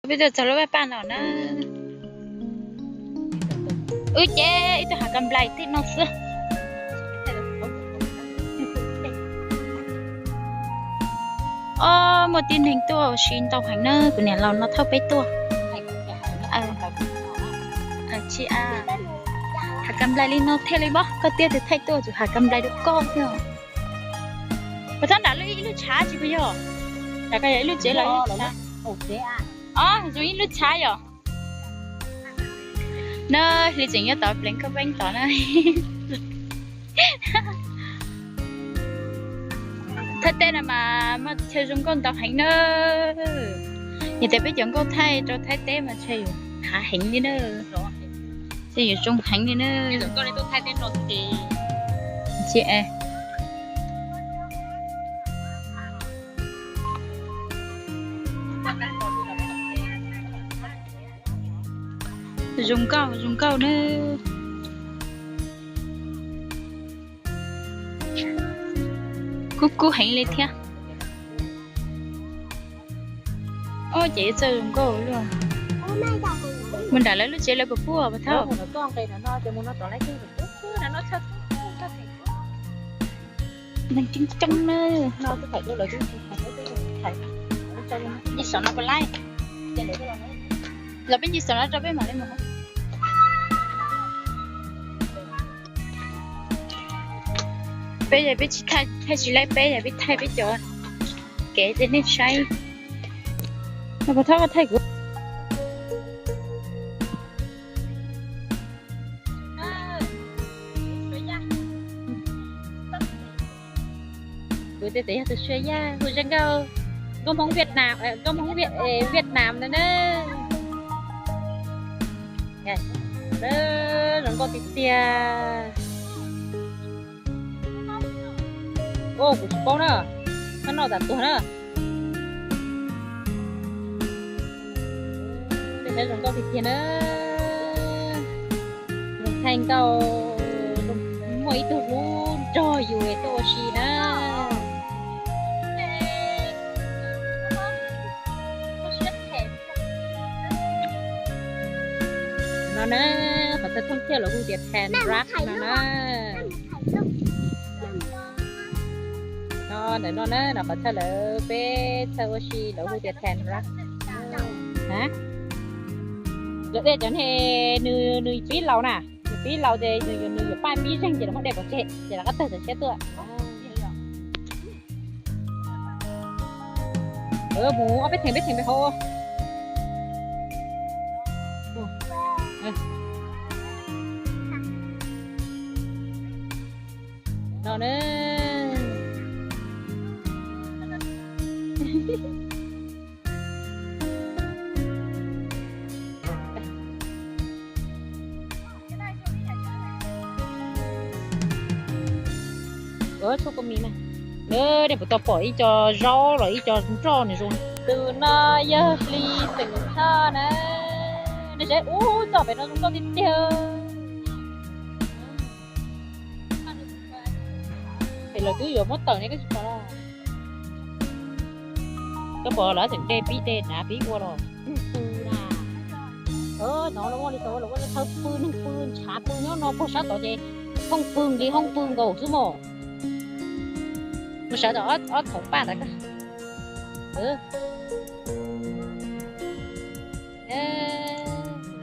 Peb tuaj txog lub vaj paj no na. Wb ces ib tug hav kas nplais tej no xwb. Ob, muaj tib neeg tuaj ua si ntau heev na, kuv niam laus no thauj peb tuaj. Tsis, hav kas nplais li no thiaj li mob, koj tiag tus thaij tuaj tus hav kas nplais rau koj thiab. Puas txhob nram lub ib lub tshav tsis puas yog? Nram ko yog ib lub tsev los ib lub tshav. Ob, zoo ib lub tshav yom. Na, hli tseem nyob tod pleev koj peeb tod na. Thaij teb no mas muaj chaw zoo nkauj ntau heev na. Yog tias peb cov nkauj thaij rau Thaib teb mas chaw yuav hav heev li na. Chaw yuav zoo heev li na. Zoo nkauj, zoo nkauj na. Kub kub heev li thiab. Ob, ces txawj zoo nkauj luaj. Mus nram lawv lub tsev lawv puas pub puas thauj? Neeg coob coob na. Nce saum no puas laib? Los peb nce saum no rau peb mam li mus. Peb yog peb tsis thaij, thaij tsis laib peb, yog peb thaij peb cov kev ces nej saib. No puas thauj, koj thaij kuv. Kuv tej tes yog tus Suav Yaj hu zoo nkauj, nkauj Hmoob Viaj Nam, nkauj Hmoob Viaj Nam no na. Zoo nkauj tiag tiag. Kuv tsis paub na, noj noj tas tuag na. Nej saib zoo nkauj tiag tiag na. Zoo thaij nkauj, muaj ib tug hlub nrog yus tuaj ua si na. No na, qhov chaw thooj thiaj lawv hu tias Than Rak no na. No ntawm no na, no qhov chaw lawv peb txhawj ua si lawv hu tias Than Rak. Lawv tias cov ne, nws pib laus na, nws pib laus ces nws yuav paj pib zeeg ces lawv muab de pov tseg ces lawv qab tawg tom tshiab tuaj. Mus ob peb theem peb theem peb hauv. No na. Ua txhua kua mis na. Nej puas tau pom ib co zaub los ib co nroj nws zoo? Tus no yog hli xeem tshaj na. Nej saib ub, txoj pem no zoo nkauj tiag tiag. Es lawv twb yuav muab tawm ne, koj tsis pom los? Koj pom lawv tseem de pib de hnav pib ua los? Pw na. No los ua li tau los ua thawj pw neeg pw ntshav pw nyob no puag sab tod ces hoob pw li hoob pw nkaus xwb mos. Mus sawv tau ob thaum paj ntawd. Zoo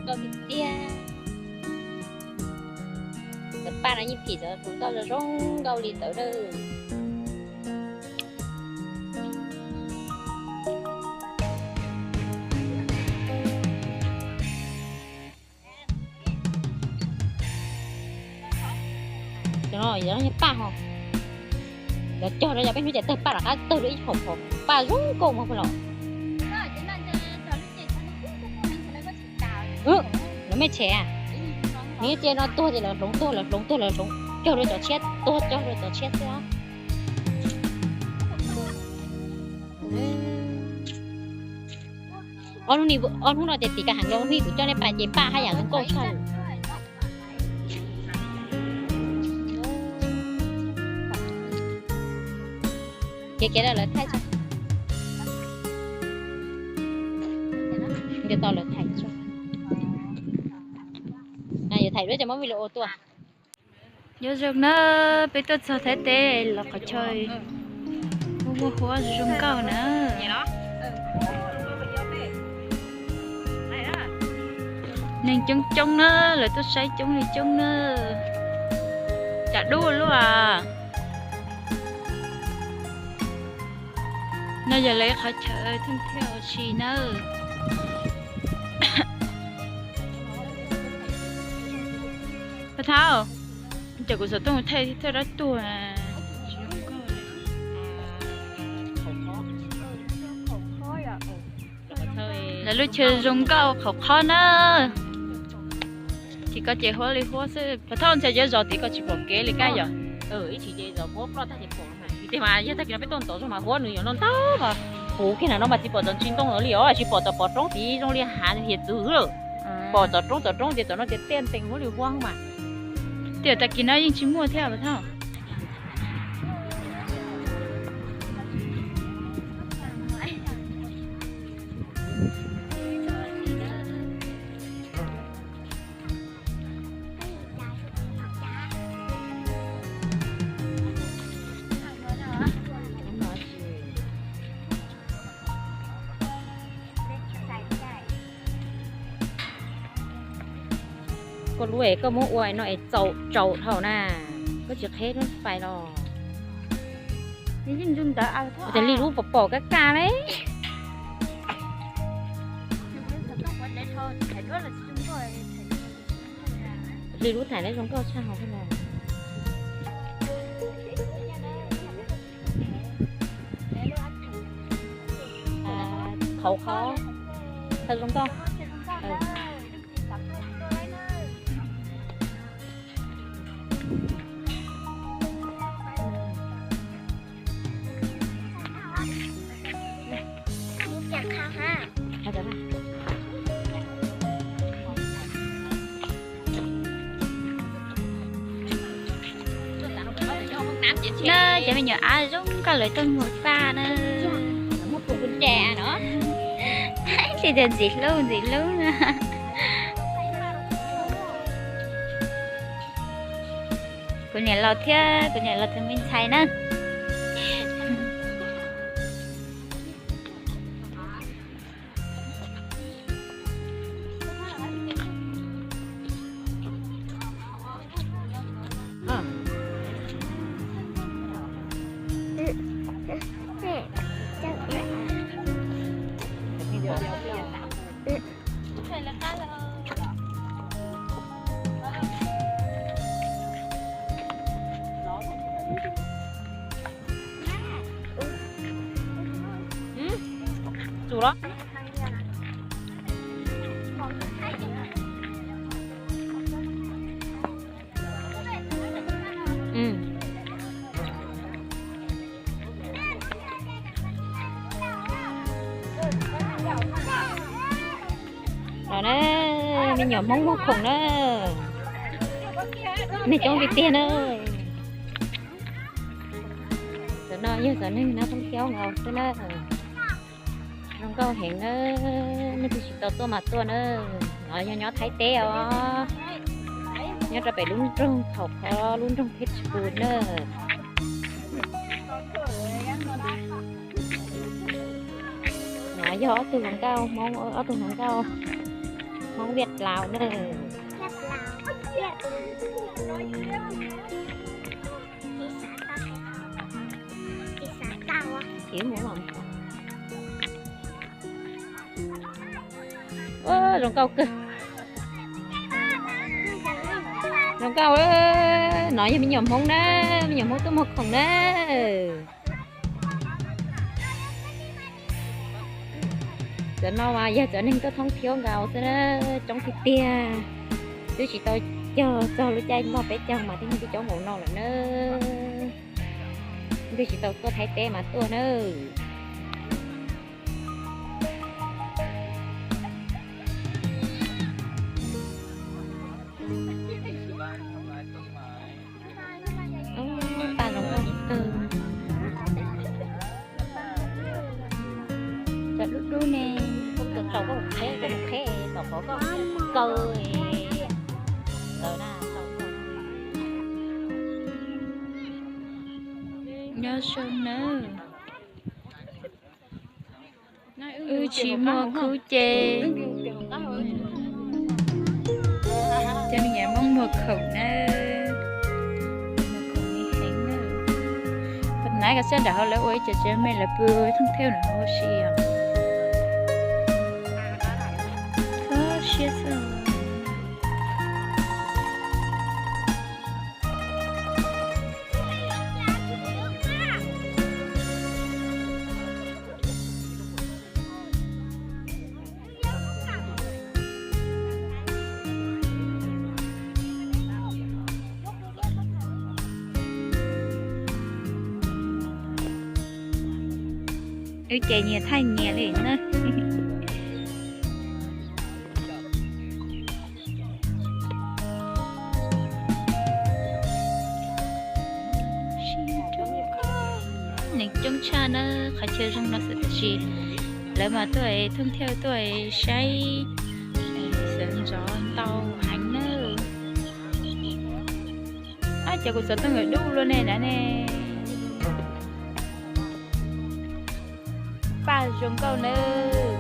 nkauj tiag tiag. Cov paj no yeej phim cov tus nkauj zoo zoo nkauj li ntawd na. Cov no yog paj ho, lawv cog rau yog peb hnub ces tawg paj rov qab tawg rau ib qho, qhov paj zoo nkauj mog los. Lawv mej tshem, nws ib ce no tuag ces lawv hloov tuag, lawv hloov tuag, lawv hloov cog rau cov tshiab, tuag cog rau cov tshiab xwb. Ob hnub no ces tim ka heev los, hnub kuv coj nej pais ces paj haj yam zoo nkauj tshaj. Kev kev lawv thaij tso. Ces tau lawv thaij, yuav thaij duab ces muab vij lo ua tuaj. Nyob zoo na, peb tuaj txog Thaib teb los qhov chaw muaj muaj huab zoo nkauj na. Neeg coob coob na, lawv tuaj saib coob li coob na. Cas dub luaj. No yog lawv qhov chaw thoob thiab ua si nawb. Pab Thauj, ces kuv xav tuaj thaij thawj dab tuag. Lawv lub chaw zoo nkauj qhov qhob na. Tim ko ces huab li huab xwb. Pab Thauj, ntshe yuav zov tid ko tsis pom kev li kab yom. Ib tsis ces zov huab ploj tag ces pom. Tiag mas yog tag kis no peb tuaj ntov zog mas huab nws yuav no ntau mas, puv kiag na no mas tsis pom txog ntsis ntoo li os, tsis pom txog pom roob tid zoo li hav hiav txwv lawm. Pom txog roob txog roob ces txog no ces tiaj ntees huab li huab mas. Tiam tag kis no yeej tsis muaj thiab Pab Thauj. Koj lub es koj muab ua no es txaus tsaus dhau na, koj tsis qheb lub fais los. Ua cas li lub pom pom kab kaj le. Li lub thaij lawv zoo nkauj tshaj hauv no. Qhauv qhov, thaij zoo nkauj. Na, cov me nyuam ab zoo nkauj lawv tuaj mus faj na. Tsis tias ntxim hlub ntxim hlub na. Kuv niam laus thiab kuv niam laus tus me ntxhais na. Tsum los. Los na, me nyuam Hmoob muag khoom na, neeg coob tiag tiag na. Cov no yog cov neeg nab thoob thiab nkaus xwb na. Zoo nkauj heev na, nej twb tsis tau tuaj mas tuaj na. No yog nyob Thaib teb os, nyob rau pem lub nroog, thaum qhov lub nroog Phej Xus na. No yog ob tug hluas nkauj Hmoob, ob tug hluas nkauj Hmoob Viaj Laus na. Ua, zoo nkauj kawg. Zoo nkauj, no yog me nyuam Hmoob na, me nyuam Hmoob tuaj muag khoom na. Cov no mas yog cov neeg tuaj thoob thiab nkaus xwb na, coob tiag tiag. Twb tsis tau cog txog lub caij noj peb caug mas tib neeg twb coob npaum no lawm na. Twb tsis tau tuaj Thaib teb mas tuaj na. Paj zoo nkauj kawg. Cov dub dub ne, koj tau koj Qheb tom qhov koj kaw ntawd na. Nyob zoo nawb. Wb tsis muaj khub ces cov me nyuam Hmoob muag khoom nawb. Muag khoom heev nawb. Tab sis nram hauv lawv ua ib co tsev me lawv pw thooj thej no ua si os. Kho siab xwb. Wb ces nyias thaij nyias li na. Neeg coob tshaj na, qhov chaw zoo no xwb tab sis lawv mas tuaj thooj thej tuaj saib sawv ntxov ntau heev na. Ab, cov kuv xov tooj yuav dub luaj ne na ne. Paj zoo nkauj nawb.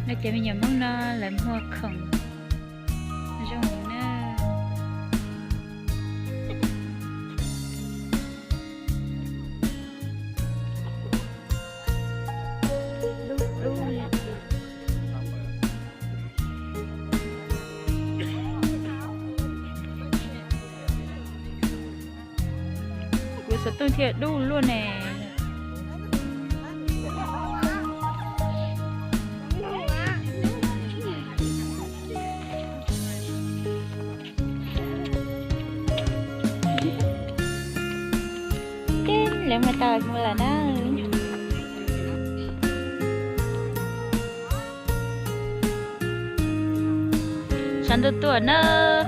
No ces me nyuam Hmoob no lawv muag khoom zoo na. Kuv xov tooj thiaj dub luaj ne. Lawv mus tau mus lawm na. Sawv ntxov tuaj na,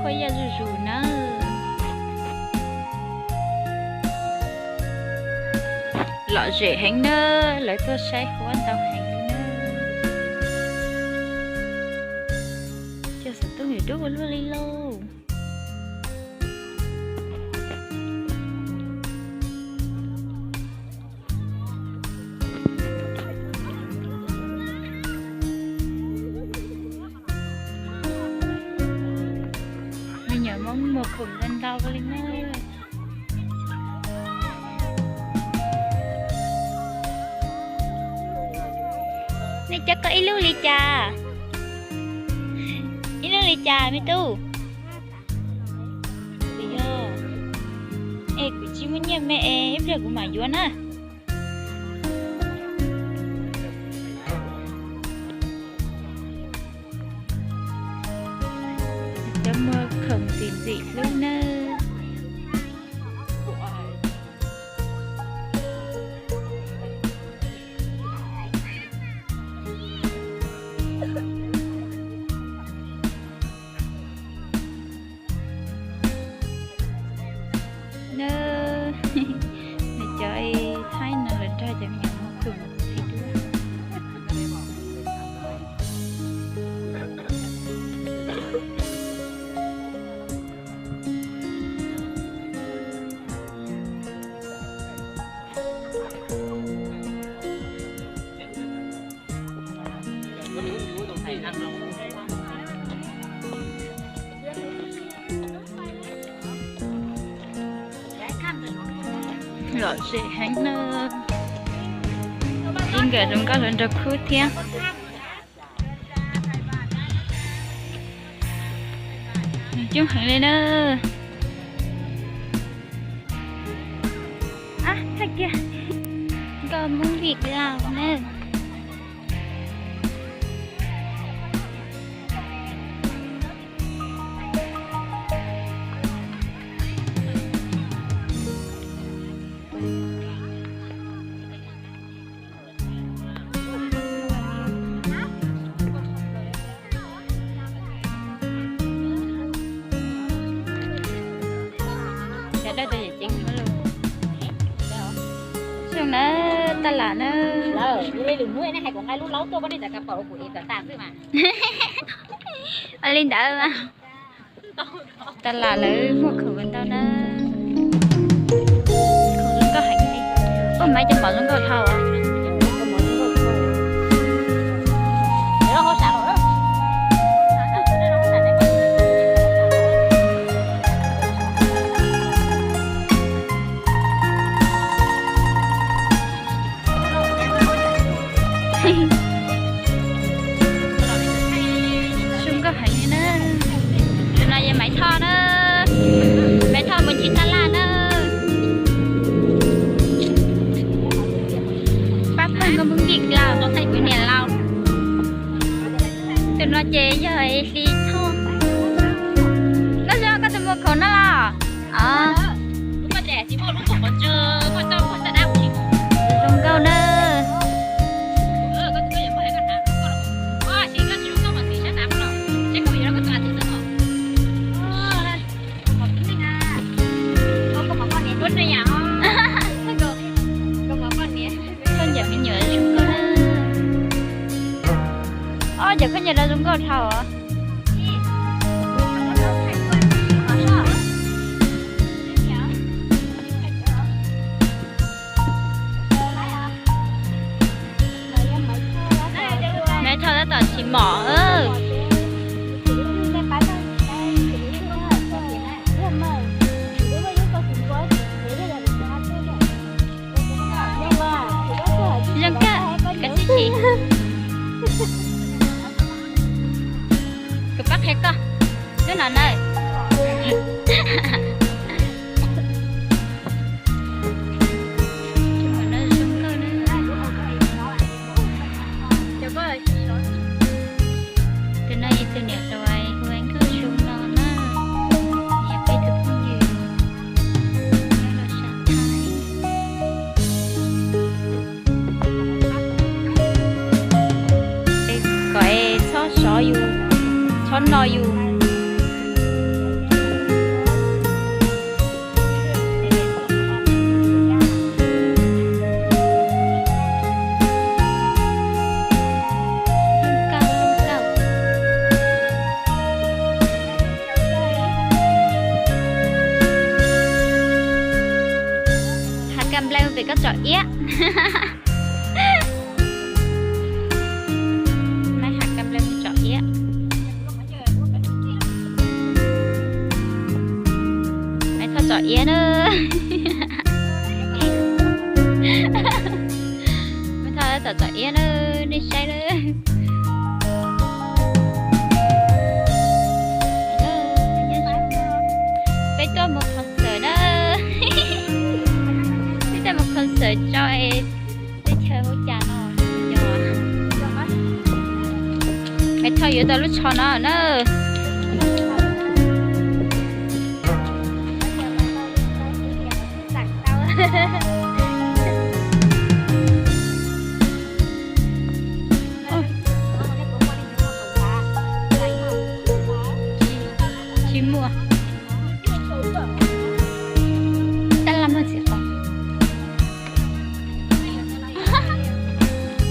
huab yaj zuj zus na. Lom zem heev na, lawv tuaj saib huab ntau heev li na. Cov xov tooj yuav dub ua luaj li lauj. Me nyuam Hmoob muag khoom ntau ntau li na. Nej coj koj ib lub li cas? Ib lub li cas me tub? Es kuv tsis muaj nyiaj me es ib pliag kuv mam yuav na. Cov muag khoom ntxim ntxim hlub nawb. Nws cov thaib no lawv nrog cov me nyuam muag khoom ntxim hlub. Lom zem heev na. Ib nkawm zoo nkauj hluas nraug khub thiab. Coob heev li na. Ab, thaij kiag nkauj Hmoob Vim Laus na. Li ntawd mas. Taj laj lawv muaj khoom ntau na. Khoom zoo nkauj heev li. Ua, maiv cov mom zoo nkauj dhau. Zoo nkauj heev li na. Tus no yog Maiv Thoj na. Maiv Thoj mus ncig taj laj na. Pab pawg nkauj Hmoob Vij Laus, kuv niam laus. Tus no ces yog Hli Thoj. Nkauj Zoo, koj tus muam khoom no los? Zoo nkauj na. Koj ncaim me nyuam zoo nkauj na. Ob, ncaim koj ncaim no zoo nkauj dhau os. Maiv Thoj tab tom tsis mom. Zoo kawg, kav tsij tsis. Kuv pab qhia koj, lub no na. Tus no yog tus niam hluas hu ua Nkauj Zoo no na, yog peb tus phooj ywg nyob rau sab Thaib. Kom es txhob sov yus, txhob no yus. Has kas nplaim pem koj tsom iab. Maiv has kas nplaim mus tsom iab. Maiv Thoj tsom iab na. Maiv Thoj tsom tsom iab na, nej saib na. Peb tuaj mus concert na. Peb tuaj mus concert tso es teb chaws hu cas no. Maiv Thoj yuav tau lub tsho no na. Tsis muaj. Tab laj muaj txiv qos.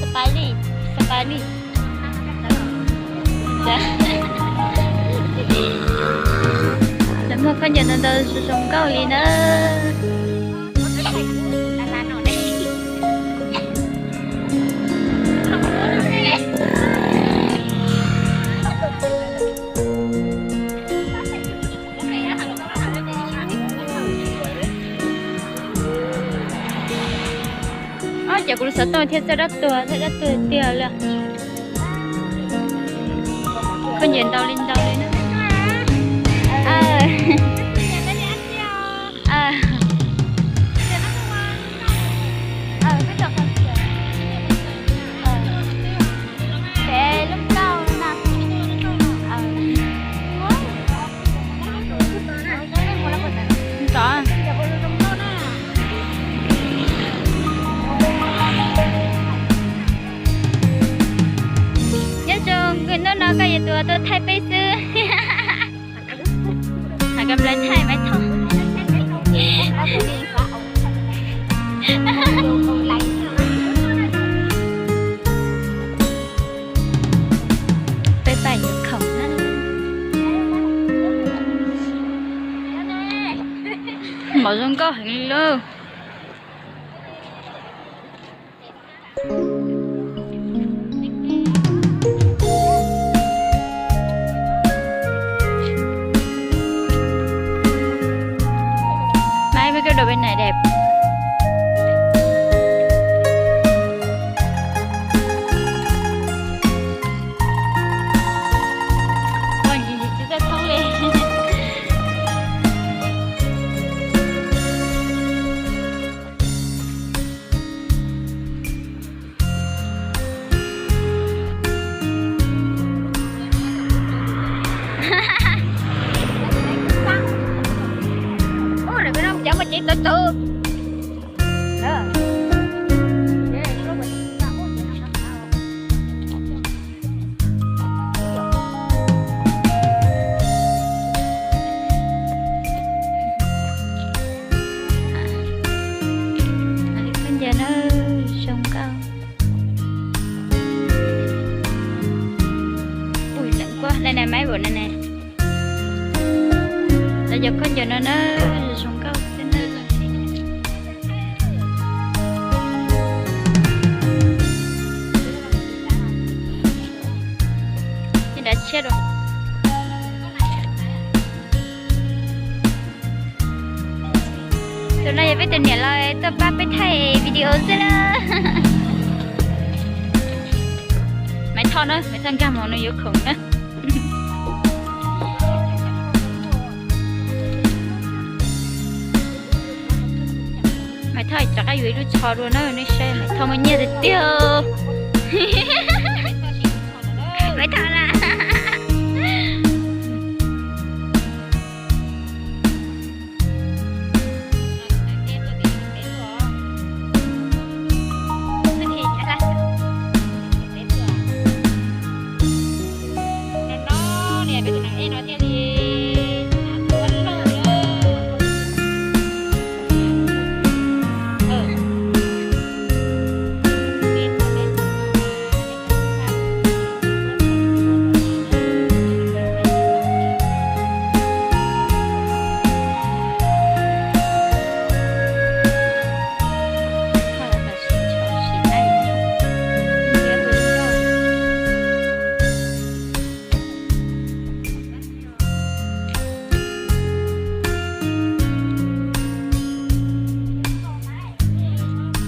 Spanish, Spanish. Lawv muag khaub ncaws ntau ntau zoo zoo nkauj li na. Ob, ces kuv lub xov tooj thiaj txawj dab tuag, txawj dab tuag tiag li. Khaub ncaws ntau li ntau li na. Tov. Nyob zoo, hnub no koj yuav tus tuaj thaij peb xwb. Has kas nplaim thaij Maiv Thoj. Pom zoo nkauj heev li lauj. Máy với cái đồ bên này đẹp. Ôi, nhìn chị rất thông lên. Ua, lawv peb no cov mas cev tawv tawv. Khaub ncaws no zoo nkauj. Ui, lawm kuaj laj nais maib npaum no ne. Lawv cov khaub ncaws no na, zoo nkauj xwb na. Ces nrad tshiab dua. Tus no yog peb tus niam laus tuaj pab peb thaij video xwb na. Maiv Thoj na, Maiv Thoj nkag mus no yuav khoom na. Maiv Thoj rov qab yuav ib lub tsho dua na, nej saib Maiv Thoj muaj nyiaj tiag tiag. Maiv Thoj na.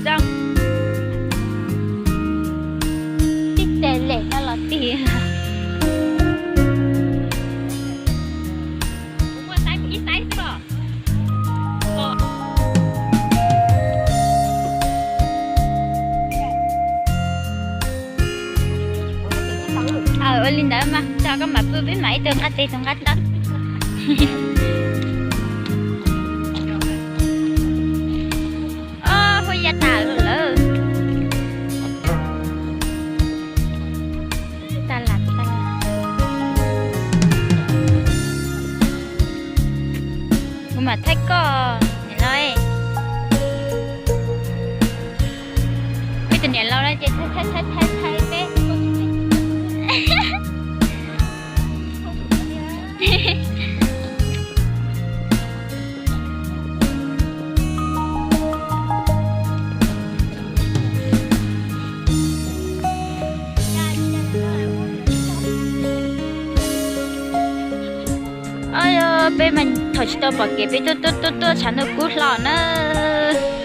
Zoo. Tib tes lem no los tig. Ua li ntawd mas tso koj mam pw, peb mam ib tug nqa tes tus nqa taw. Hu ya tas lawm. Kuv mam thaij koj niam laus. Peb tus niam laus no ces thaij thaij thaij thaij peb. Peb mas thaum tsis tau pom kev peb tuaj tuaj tuaj tuaj tshav ntuj kub hlo nawb.